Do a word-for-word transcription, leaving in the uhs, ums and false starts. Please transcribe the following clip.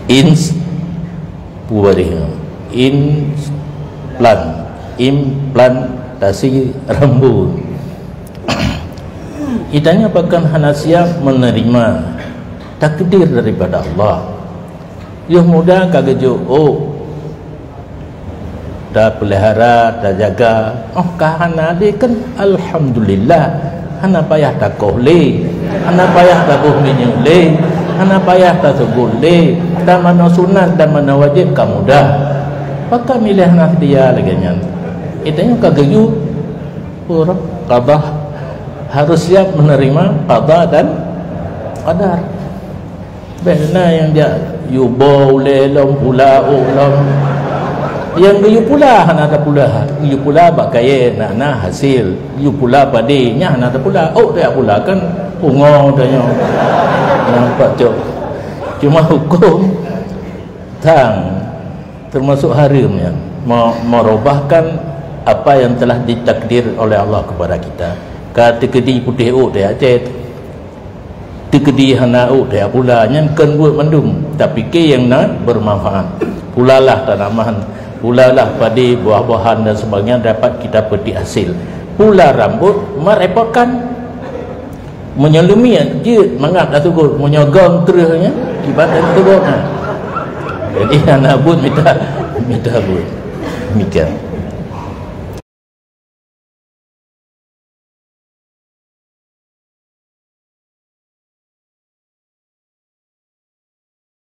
Ins, pubarih, implan, implantasi rambut. Itanyoe pakon hana siap menerima takdir daripada Allah. Yoh muda ka geujok ôk, tapeulihara, tajaga. Oh, ka hana lé kan, alhamdulillah. Hana payah takoh lé, hana payah taboh minyeuk lé, hana payah taseugot lé. Tamanoe sunat, tamanoe wajéb ka mudah. Pakon miléh hana seutia lagée nyan? Itanyoe ka geuyue ureuëng qada, harus siap menerima qada dan qadar. Bék na nyang jak yue boh ulée lom, pula ôk lom. Nyang geuyue pula hana tapula, geuyue pula bak kayée na, na hasil. Geuyue pula padé, nyan hana tapula. Ôk tajak pula kan pungo tanyoe. Nampak cok. Cuma huköm tang, termasuk hareuem nyan, me-, merubahkan apa yang telah ditakdir oleh Allah kepada kita. Ka teukeudi putéh ôk tajak cét. Teukeudi hana ôk tajak pula, nyan kon buet mandum, tapike nyang na bermanfaat. Pulalah tanaman, pulalah padi, buah-buahan dan sebagainya dapat kita petik hasil. Pula rambut merepotkan. Meunyoe leumiet jeuet mangat taseugot, meunyoe gong treueh nyan kiban taseugot na. Jadi hana buet mita, mita buet. Demikian.